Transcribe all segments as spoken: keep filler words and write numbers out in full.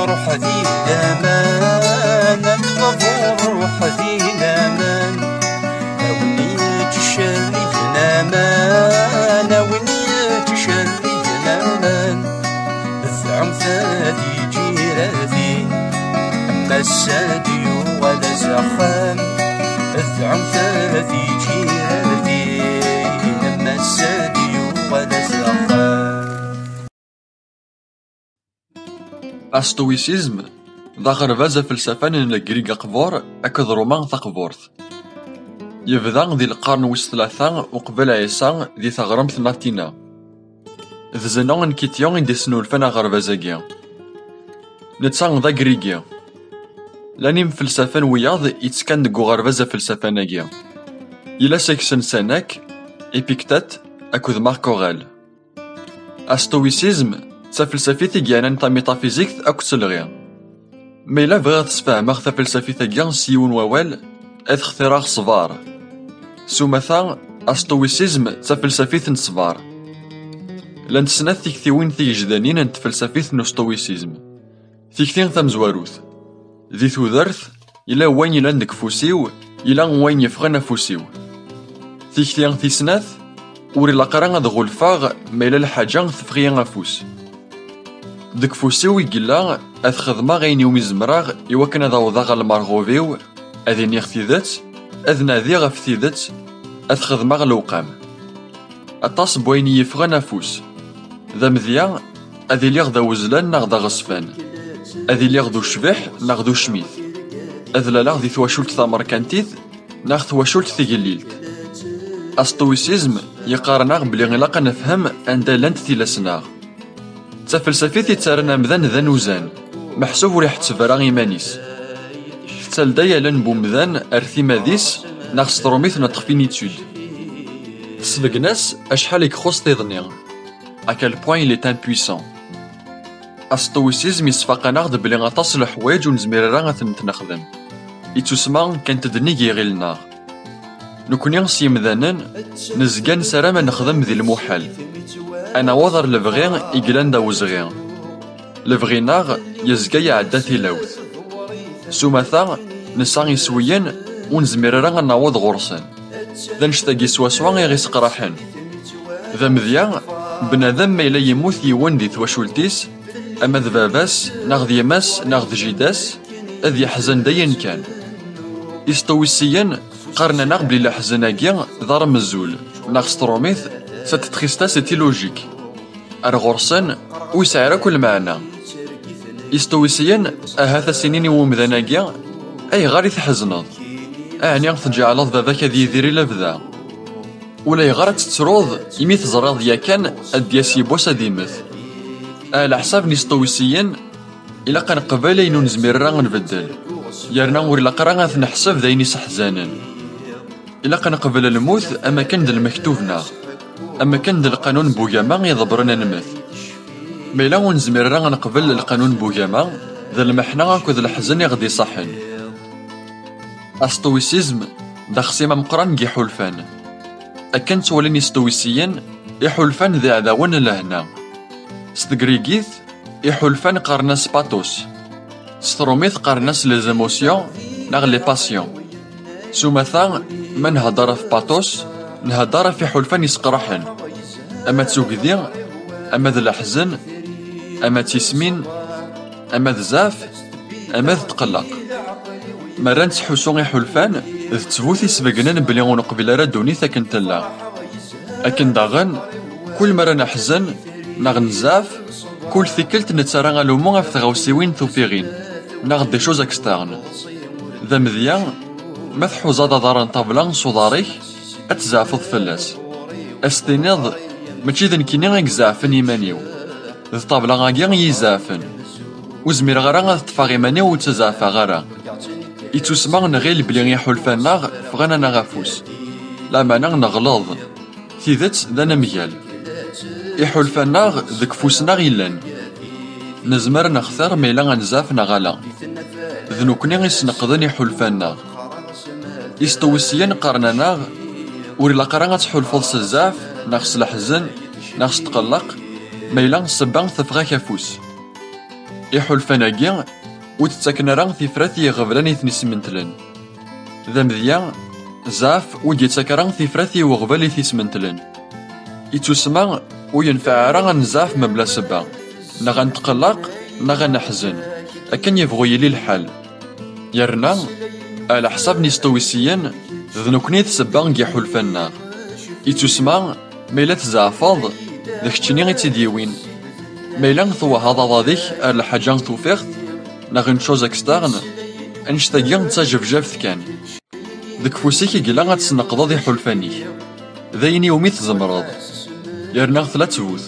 Ruḥ di laman, am baba ruḥ di laman. A win yettcerrigen aman, a win yettcerrigen aman. Dɛumt ad iǧiradi, am ass ad yuɣal s axxam. Dɛumt ad iǧiradi, am ass ad yuɣal s axxam. Astoïcisme d aɣerbaz afelsafan n Legrig Aqbur akked Ruma Taqburt. Yebda di lqern wis tlata uqbel Ɛisa di teɣremt n Atina. D Zenon n Kityon i d-isnulfan aɣerbaz-agi. Netta d agrigi. Llan imfelsafen wiyaḍ yettekkan deg uɣerbaz afelsafan-agi. Yella seg-sen Sénèque, Épictète akked Marc Aurèle. Astoïcisme d tafelsafit i yernan tamitafizikt akked telɣi. Ma yella bɣiɣ ad sfehmeɣ tafelsafit-agi s yiwen wawal, ad xtireɣ ṣṣber. S umata, astoïcisme d tafelsafit n ṣṣber. Llant snat tiktiwin tigejdanin n tfelsafit n ustoïcisme. Tikti tamezwarut, di tudert, yella wayen yellan deg ufus-iw, yella wayen yeffɣen afus-iw. Tikti tis snat, ur ilaq ara ad ɣulfeɣ ma yella lḥaǧa teffeɣ-iyi afus. Deg ufus-iw i yella ad xedmeɣ ayen iwumi zemreɣ i wakken ad awḍeɣ ɣer lmerɣub-iw, ad iniɣ tidet, ad nadiɣ ɣef tidet, ad xedmeɣ lewqam. Aṭas n wayen i yeffɣen afus. D amedya, ad iliɣ d awezlan neɣ d aɣezfan. Ad iliɣ d ucbiḥ neɣ d ucmit. Ad laleɣ di twacult tamerkantit neɣ twacult tigellilt. Astoïcisme yeqqaren-aɣ belli ilaq ad nefhem anda llant tilas-nneɣ. D tafelsafit yettarran amdan d anuzan, meḥsub ur iḥetteb ara iman-is. Tettalda allen n umdan ar timad-is neɣ s trumit neṭṭef inittud. Tesbeggen-as acḥal i ixuṣ tiḍni. À quel point il est impuissant. Astoïcisme yesfaqen-aɣ-d belli aṭas n leḥwayeǧ ur nezmir ara ad tent-nexdem. Ittusma kkant-d nnig yiɣil-nneɣ. Nekni s yimdanen, nezga nessaram ad nexdem di lmuḥal. Ad naweḍ ar lebɣi i yellan d awezɣi. Lebɣi-nneɣ yezga iɛedda tilawt. S umata, nesɛa iswiyen ur nezmir ara ad naweḍ ɣur-sen. D annect-agi swaswa i ɣ-isseqraḥen. D amedya, bnadem ma yella yemmut yiwen di twacult-is, ama d baba-s, neɣ d yemma-s, neɣ d jida-s, ad yeḥzen d ayen kan. Isṭuwisiyen qqaren-aneɣ belli leḥzen-agi d armezzul, neɣ s trumit, cette tristesse est illogique. Ar ɣur-sen, ur yesɛi ara akk lmeɛna. Isṭuwisiyen, ahat ad s-inin i wemdan-agi, ayɣer i tḥezneḍ? Ɛni tǧeɛleḍ baba-k ad yidir i lebda? Ulayɣer ad tettruḍ imi teẓriḍ yakan ad d-yas yiwwas ad immet. Ɛla ḥsab n isṭuwisiyen, ilaq ad neqbel ayen ur nezmir ara ad nbeddel, yerna ur ilaq ara ad t-neḥseb d ayen iseḥzanen. Ilaq ad neqbel lmut am akken d lmektub-nneɣ, am akken d lqanun n ugama iḍebbren ad nemmet. Ma yella ur nezmir ara ad neqbel lqanun n ugama, d lmeḥna akked leḥzen i ɣ-d-iṣaḥen. Astoïcisme d axṣim ameqqran deg iḥulfan. Akken ttwalin isṭuwisiyen, iḥulfan d iɛdawen n lehna. S tegrigit, iḥulfan qqaren-as pathos. S trumit qqaren-as les émotions neɣ les passions. S umata, ma nhedder ɣef pathos, nhedder ɣef iḥulfan yesqraḥen. Ama d tugdi, ama d leḥzen, ama d tismin, ama d zzɛef, ama d tqelleq. Ma ara nettḥussu iḥulfan, d ttbut isbegnen belli ur neqbil ara ddunit akken tella. Akken daɣen, kul mi ara neḥzen neɣ nezɛef, kul tikkelt nettarra alumu ɣef tɣawsiwin tufiɣin, neɣ des choses externes. D amedya, ma tḥuzaḍ aḍar n ṭṭabla s uḍar-ik, ad tzeɛfeḍ fell-as. Ad s-tiniḍ, mačči d nekkini i izeɛfen iman-iw. D ṭṭabla-agi i yi-izeɛfen. Ur zmireɣ ara ad ṭṭfeɣ iman-iw ur ttazeɛfeɣ ara. Ittusma nɣil belli iḥulfan-nneɣ ffɣen-aneɣ afus. Lameɛna neɣleḍ. Tidet d anemgal. Iḥulfan-nneɣ deg ufus-nneɣ i llan. Nezmer ad nextir ma yella ad nzeɛf neɣ ala. D nekkni i sneqden iḥulfan-nneɣ. Isṭuwisiyen qqaren-aneɣ, ur ilaq ara ad tḥulfuḍ s zzɛef, neɣ s leḥzen, neɣ s tqelleq, ma yella ssebba teffeɣ-ak afus. Iḥulfan-agi ur d-ttaken ara tifrat i iɣeblan i ten-ismentlen. D amedya, zzɛaf ur d-yettak ara tifrat i uɣbel i t-ismentlen. Ittusma ur yenfiɛ ara ad nezɛef mebla ssebba, neɣ ad netqellaq, neɣ ad neḥzen, akken yebɣu yili lḥal. Yerna, ɛlaḥsab n Isṭuwisiyen, d nekkni i d ssebba n yiḥulfan-nneɣ. Ittusma, ma yella tzeɛfeḍ, d keččini i tt-id-yiwin. Ma yella twehhaḍ aḍad-ik ar lḥaǧa tufiɣ-t, neɣ une chose externe, annect-agi d tajebjabt kan. Deg ufus-ik i yella ad tesneqdeḍ iḥulfan-ik. D ayen iwumi tzemreḍ. Yerna tella ttbut,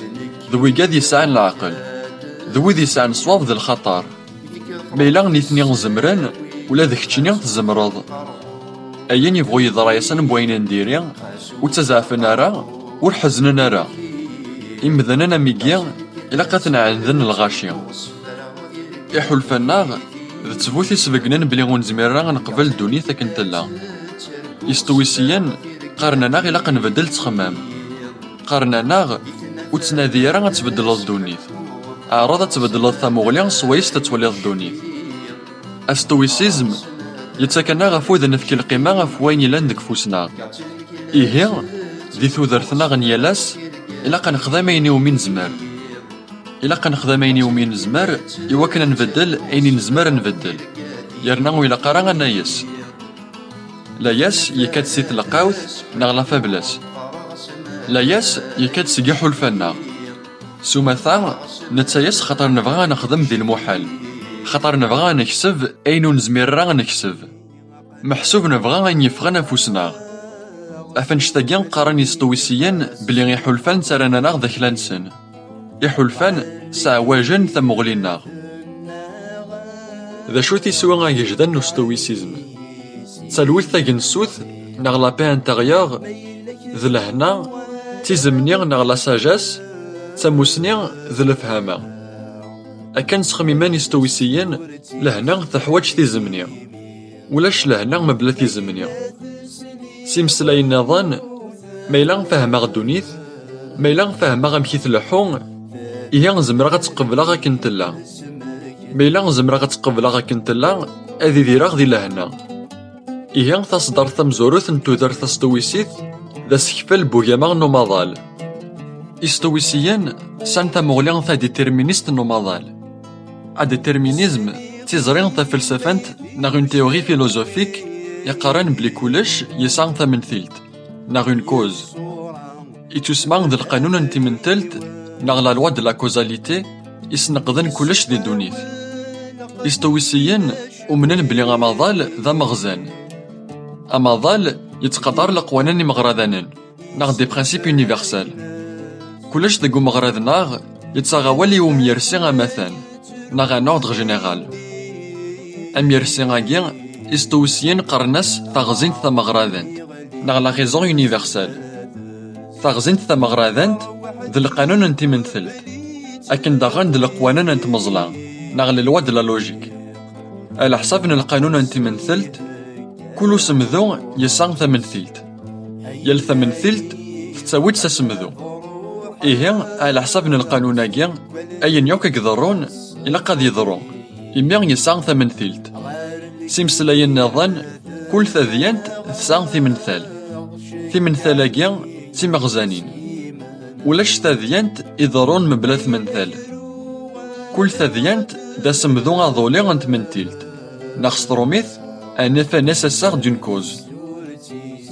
d wigad yesɛan leɛqel, d wid yesɛan ṣṣwab d lxaṭer. Ma yella nitni zemren, ula d keččini tzemreḍ. Ayen yebɣu yeḍra-yasen n wayen n diri, ur ttazeɛfen ara, ur ḥeznen ara. Imdanen am wigi, ilaq ad ten-ɛaneden lɣaci. Iḥulfan-nneɣ d ttbut isbeggnen belli ur nezmir ara ad neqbel ddunit akken tella. Isṭuwisiyen qqaren-aneɣ ilaq nbeddel ttxemmam. Qqaren-aneɣ ur ttnadi ara ad tbeddleḍ ddunit. Ɛreḍ ad tbeddleḍ tamuɣli s wayes tettwaliḍ ddunit. Astoïcisme yettak-aneɣ afud ad nefk lqima ɣef wayen yellan deg ufus-nneɣ. Ihi, di tudert-nneɣ n yal ass, ilaq ad nexdem ayen iwumi nezmer. Ilaq ad nexdem ayen iwumi nezmer i wakken ad nbeddel ayen i nezmer ad nbeddel, yerna ur ilaq ara ad nayes. Layas yekka-d si tleqqawt neɣ la faiblesse. Layas yekka-d seg iḥulfan-nneɣ. S umata, nettayes xaṭer nebɣa ad nexdem di lmuḥal, xaṭer nebɣa ad nekseb ayen ur nezmir ara ad nekseb. Meḥsub nebɣa ayen yeffɣen afus-nneɣ. Ɣef annect-agi qqaren Isṭuwisiyen belli iḥulfan ttarran-aneɣ d akla-nsen. Iḥulfan sseɛwajen tamuɣli-nneɣ. D acu-t iswi agejdan n ustoïcisme? D talwit tagensut, neɣ la paix intérieure, d lehna, d tizemni neɣ la sagesse, d tamusni, d lefhama. Akken ttxemmimen Isṭuwisiyen, lehna teḥwaǧ tizemni. Ulac lehna mebla tizemni. S imeslayen nniḍen, ma yella fehmeɣ ddunit, ma yella fehmeɣ amek i tleḥḥu, ihi zemreɣ ad tt-qebleɣ akken tella. Ma yella zemreɣ ad tt-qebleɣ akken tella, ad idireɣ di lehna. Ihi taṣeddart tamezwarut n tudert tasṭuwisit d asekfel n ugama n umaḍal. Isṭuwisiyen sɛan tamuɣli taditerminist n umaḍal. Aditerminisme d tiẓri tafelsafant neɣ une théorie philosophique yeqqaren belli kullec yesɛa tamentilt, neɣ une cause. Ittusma d lqanun n timentelt, neɣ la loi de la causalité, isneqden kullec di ddunit. Isṭuwisiyen umnen belli amaḍal d ameɣzan. Amaḍal yettqadar leqwanen imeɣradanen, neɣ des principes universels. Kullec deg umeɣrad-nneɣ yettaɣ awal i umyersi amatan, neɣ un ordre général. Amyersi-agi, Isṭuwisiyen qqaren-as taɣzint tameɣradant, neɣ la raison universelle. Taɣzint tameɣradant d lqanun n timentelt, akken daɣen d leqwanen n tmeẓla, neɣ les lois de la logique. Ɛla ḥsab n lqanun n timentelt, kul usemdu yesɛa tamentilt. Yal tamentilt tettawi-d s asemdu. Ihi, ɛla ḥsab n lqanun-agi, ayen yakk i iḍerrun, ilaq ad yeḍru, imi yesɛa tamentilt. S imeslayen nniḍen, kul tadyant tesɛa timental. Timental-agi d timeɣzanin. Ulac tadyant iḍerrun mebla tmental. Kul tadyant d asemdu aḍuli n tmentilt, neɣ s trumit, un effet nécessaire d'une cause.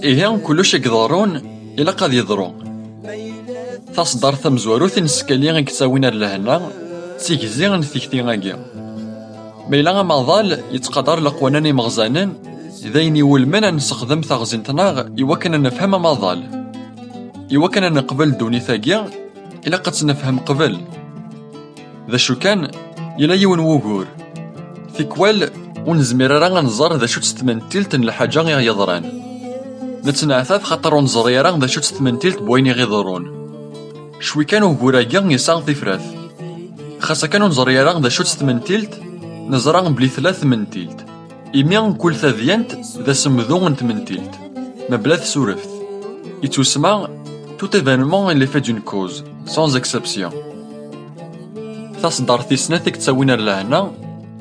Ihi, kullec i iḍerrun ilaq ad yeḍru. Taṣeddart tamezwarut n tsekkali i yettawin ar lehna, d tigzi n tikti-agi. Ma yella amaḍal yettqadar leqwanen imeɣzanen, d ayen iwulmen ad nessexdem taɣzint-nneɣ i wakken ad nefhem amaḍal. I wakken ad neqbel ddunit-agi, ilaq ad tt-nefhem qbel. D acu kan, yella yiwen wugur. Tikwal, ur nezmir ara ad nẓer d acu-tt tmentilt n lḥaǧa i ɣ-yeḍran. Nettenɛettab xaṭer ur neẓri ara d acu-tt tmentilt n wayen i ɣ-iḍerrun. Cwi kan ugur-agi yesɛa tifrat. Xas akken ur neẓri ara d acu-tt tmentilt, neẓra belli tella tmentilt. Imi kul tadyant d asemdu n tmentilt, mebla tsureft. Ittusma, tout événement est l'effet d'une cause, sans exception. Taṣeddart tis snat i yettawin ar lehna,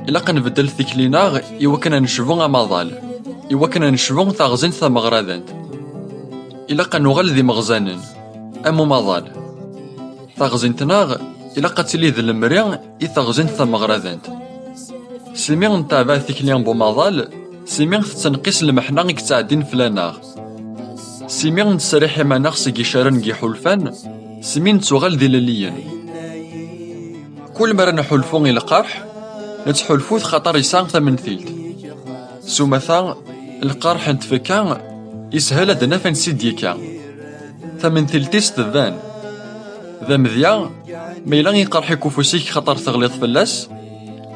ilaq ad nbeddel tikli-nneɣ i wakken ad necbu amaḍal, i wakken ad necbu taɣzint tameɣradant. Ilaq ad nuɣal d imeɣzanen, am umaḍal. Taɣzint-nneɣ ilaq ad tili d lemri i teɣzint tameɣradant. Simi nteɛbaɛ tikli n umaḍal, simi tettenqis lmeḥna i yettɛeddin fell-aneɣ. Simi nettseriḥ iman-aɣ seg icaren n yiḥulfan, simi nettuɣal d ilelliyen. Kul mi ara nḥulfu i lqerḥ, nettḥulfu-t xaṭer yesɛa tamentilt. S umata, lqerḥ n tfekka yeshel ad d-naf ansi d-yekka. Tamentilt-is tban. D amedya, ma yella iqerḥ-ik ufus-ik xaṭer teɣliḍ fell-as,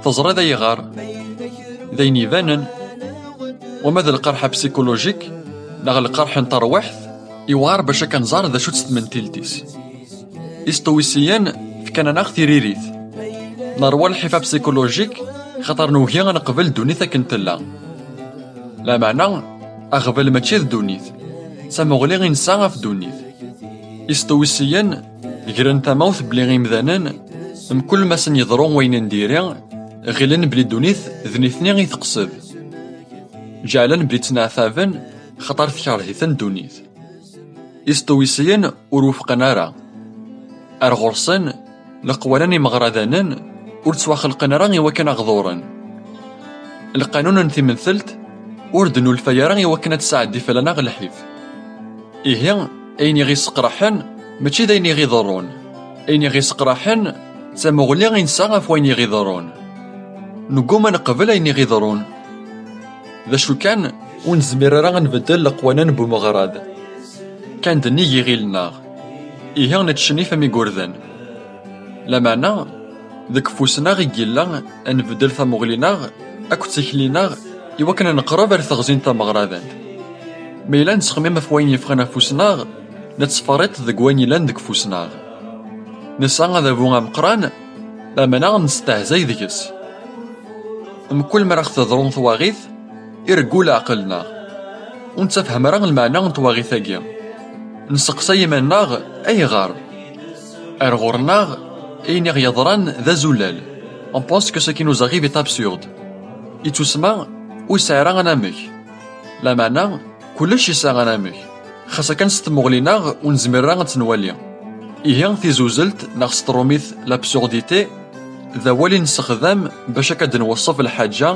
teẓriḍ ayɣer. D ayen ibanen. Wama d lqerḥ apsikulujik neɣ lqerḥ n terwiḥt, yewɛer bac ad k-nẓer d acu-tt tmentilt-is. Isṭuwisiyen fkan-aneɣ tiririt. Nerwa lḥif apsikulujik xaṭer nugi ad neqbel ddunit akken tella. Lameɛna, aɣbel mačči d ddunit, d tamuɣli i nesɛa ɣef ddunit. Isṭuwisiyen gren tamawt belli imdanen, mkul ma sen-yeḍru wayen n diri, ɣilen belli ddunit d nitni i teqsed. Ǧeɛlen belli ttneɛtaben xaṭer tkerh-iten ddunit. Isṭuwisiyen ur wufqen ara. Ar ɣur-sen, leqwanen imeɣradanen ur ttwaxelqen ara i wakken ad ɣ-ḍuren. Lqanun n timentelt ur d-nulfa ara i wakken ad tesɛeddi fell-aneɣ lḥif. Ihi, ayen i ɣ-isseqraḥen mačči d ayen i ɣ-iḍerrun. Ayen i ɣ-isseqraḥen d tamuɣli i nesɛa ɣef wayen i ɣ-iḍerrun. Negguma neqbel ayen i ɣ-iḍerrun. D acu kan, ur nezmir ara ad nbeddel leqwanen n umeɣrad. Kan d nnig iɣil-nneɣ. Ihi neččenif am igerdan. Lameɛna, deg ufus-nneɣ i yella ad nbeddel tamuɣli-nneɣ akked tikli-nneɣ i wakken ad neqreb ar teɣzi n tameɣradant. Ma yella nettxemmim ɣef wayen yeffɣen afus-nneɣ, nettferriṭ deg wayen yellan deg ufus-nneɣ. Nesɛa adabu ameqqran, lameɛna nestehzay deg-s. Mkul mi ara ɣ-teḍru twaɣit, ireggu leɛqel-nneɣ. Ur nettafham ara lmeɛna n twaɣit-agi. Nseqsay iman-nneɣ ayɣer. Ar ɣur-nneɣ, ayen i ɣ-yeḍran d azulal. On pense que ce qui nous arrive est absurde. Ittusma ur yesɛi ara anamek. Lameɛna, kullec yesɛa anamek. Xas akken s tmuɣli-nneɣ ur nezmir ara ad tt-nwali. Ihi tizuzelt neɣ s trumit l'absurdité d awal i nessexdam bac akka d-nweṣṣef lḥaǧa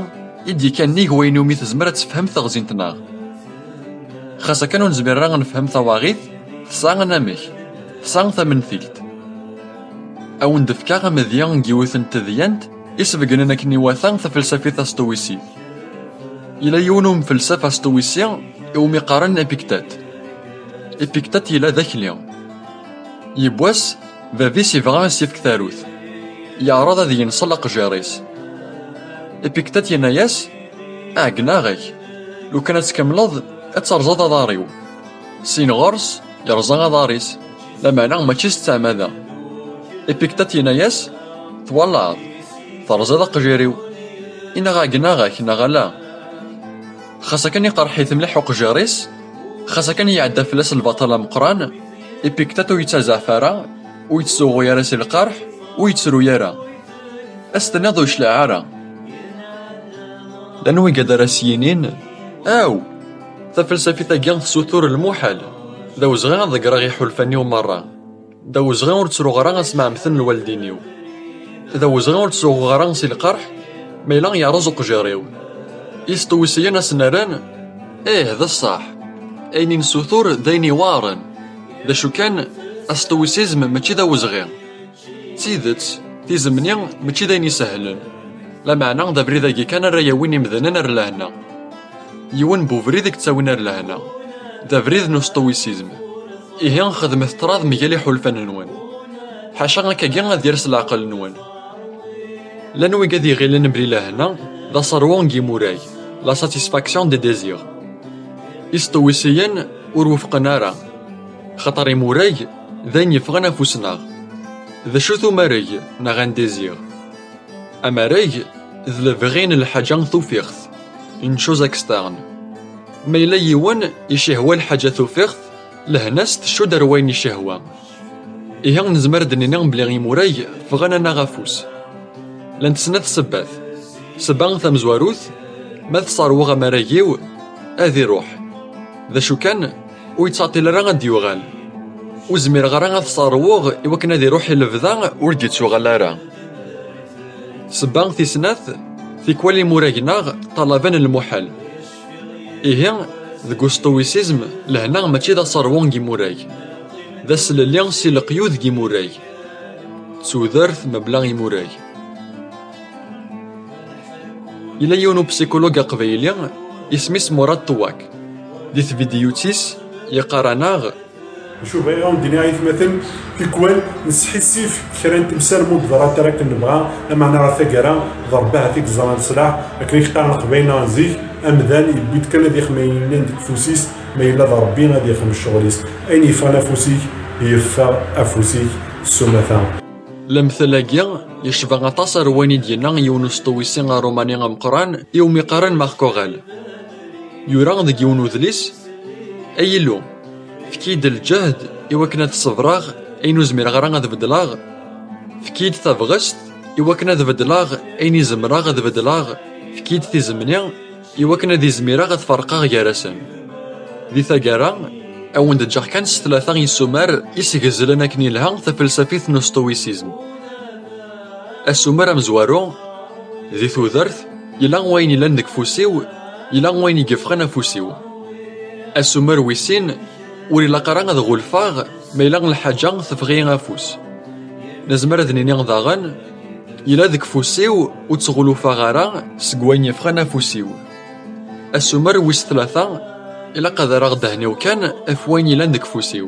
i d-yekkan nnig wayen umi tezmer ad tefhem teɣzint-nneɣ. Xas akken ur nezmir ara ad nefhem tawaɣit, tesɛa anamek, tesɛa tamentilt. A wen-d-fkeɣ amedya n yiwet n tedyant isbeggnen akken iwata tafelsafit astuwisit. Yella yiwen umfelsaf astuwisi iwumi qqaren Epictète. Epictète yella d akli. Yiwwas, bab-is yebɣa ad s-yefk tarut. Yeɛreḍ ad yenṣel aqjir-is. Epictète yenna-yas, "Ɛeggneɣ-ak, lukan ad tkemmleḍ, ad terẓeḍ aḍar-iw." Sin ɣur-s, yerẓa aḍar-is, lameɛna mačči s ttɛemada. Epictète yenna-yas, "Twalaḍ, terẓiḍ aqjir-iw. Inna ɛeggneɣ-ak, neɣ ala?" Xas akken iqerḥ-it mliḥ uqjir-is, xas akken iɛedda fell-as lbaṭel ameqqran, Epictète ur yettazeɛf ara, ur yettsuɣu ara si lqerḥ, ur yettru ara. Ad s-tiniḍ ur yecliɛ ara. Llan wigad ara s-yinin, "Aw, tafelsafit-agi tessutur lmuḥal, d awezɣi ad ḍeggreɣ iḥulfan-iw merra. D awezɣi ur ttruɣ ara asmeɛmten lwaldin-iw. D awezɣi ur ttsuɣuɣ ara si lqerḥ, ma yella yerreẓ uqjir-iw." Isṭuwisiyen ad sen-rren, "Ih, d ṣṣeḥ. Ayen i nessutur d ayen iweɛren. D acu kan, asṭuwisizm mačči d awezɣi. D tidet, tizemni mačči d ayen isehlen. Lameɛna d abrid-agi kan ara yawin imdanen ar lehna." Yiwen n ubrid i yettawin ar lehna, d abrid n usṭuwisizm. Ihi xedmet ṭṭrad mgal iḥulfan-nwen. Ḥaca akkagi ad yers leɛqel-nwen. Llan wigad iɣilen belli lehna d aṣerwu n yimurag, la satisfaction des désirs. Isṭuwisiyen ur wufqen ara, xaṭer imurag d ayen yeffɣen afus-nneɣ. D acu-t umareg neɣ un désir? Amareg d lebɣi n lḥaǧa tufiɣt, une chose externe. Ma yella yiwen icihwa lḥaǧa tufiɣt, lehna-s tcudd ar wayen icihwa. Ihi nezmer ad d-nini belli imurag ffɣen-aneɣ afus. Llant snat ssebbat. Ssebba tamezwarut, ma tesserwuɣ amarag-iw, ad iruḥ. D acu kan, ur yettɛeṭṭil ara ad d-yuɣal. Ur zmireɣ ara ad t-sserwuɣ i wakken ad iruḥ i lebda ur d-yettuɣal ara. Ssebba tis snat, tikwal imurag-nneɣ ṭṭalaben lmuḥal. Ihi, deg ustoïcisme, lehna mačči d aserwu n yimurag. D aslelli si leqyud n yimurag. D tudert mebla imurag. Yella yiwen upsikulug aqbayli, isem-is Murad Ṭewwak. Di tvidyut-is, yeqqar-aneɣ: Acu bɣiɣ a wen-d-iniɣ, ay atmaten, tikwal nesḥissif kra n temsal ma ur d-ḍrant ara akken nebɣa, lameɛna ɣer taggara d Rebbi ahat i yeẓran ṣṣlaḥ, akken i k-qqaren Leqbayel neɣ n zik, amdan yewwi-d kan ad yexdem ayen yellan deg ufus-is, ma yella d Rebbi ad yexdem ccɣel-is. Ayen yeffɣen afus-ik, yeffeɣ afus-ik s umata. Lemtel-agi yecba aṭas ar wayen i d-yenna yiwen ustoïsi arumani ameqqran iwumi qqaren Marc Aurèle. Yura deg yiwen udlis: Ay Illu, efk-iyi-d lǧehd i wakken ad ṣebreɣ ayen ur zmireɣ ara ad beddleɣ. Efk-iyi-d tabɣest i wakken ad beddleɣ ayen i zemreɣ ad beddleɣ. Efk-iyi-d tizemni i wakken ad izmireɣ ad ferqeɣ gar-asen. Di taggara, a wen-d-ǧǧeɣ kan s tlata yisumar i sgezzlen akken ilha tafelsafit n ustoïcisme. Asumer amezwaru, di tudert, yella wayen yellan deg ufus-iw, yella wayen i yeffɣen afus-iw. Asumer wis sin, ur ilaq ara ad ɣulfeɣ ma yella lḥaǧa teffeɣ-iyi afus. Nezmer ad nini daɣen, yella deg ufus-iw ur ttɣulufeɣ ara seg wayen yeffɣen afus-iw. Asumer wis tlata, ilaq ad rreɣ ddehn-iw kan ɣef wayen yellan deg ufus-iw.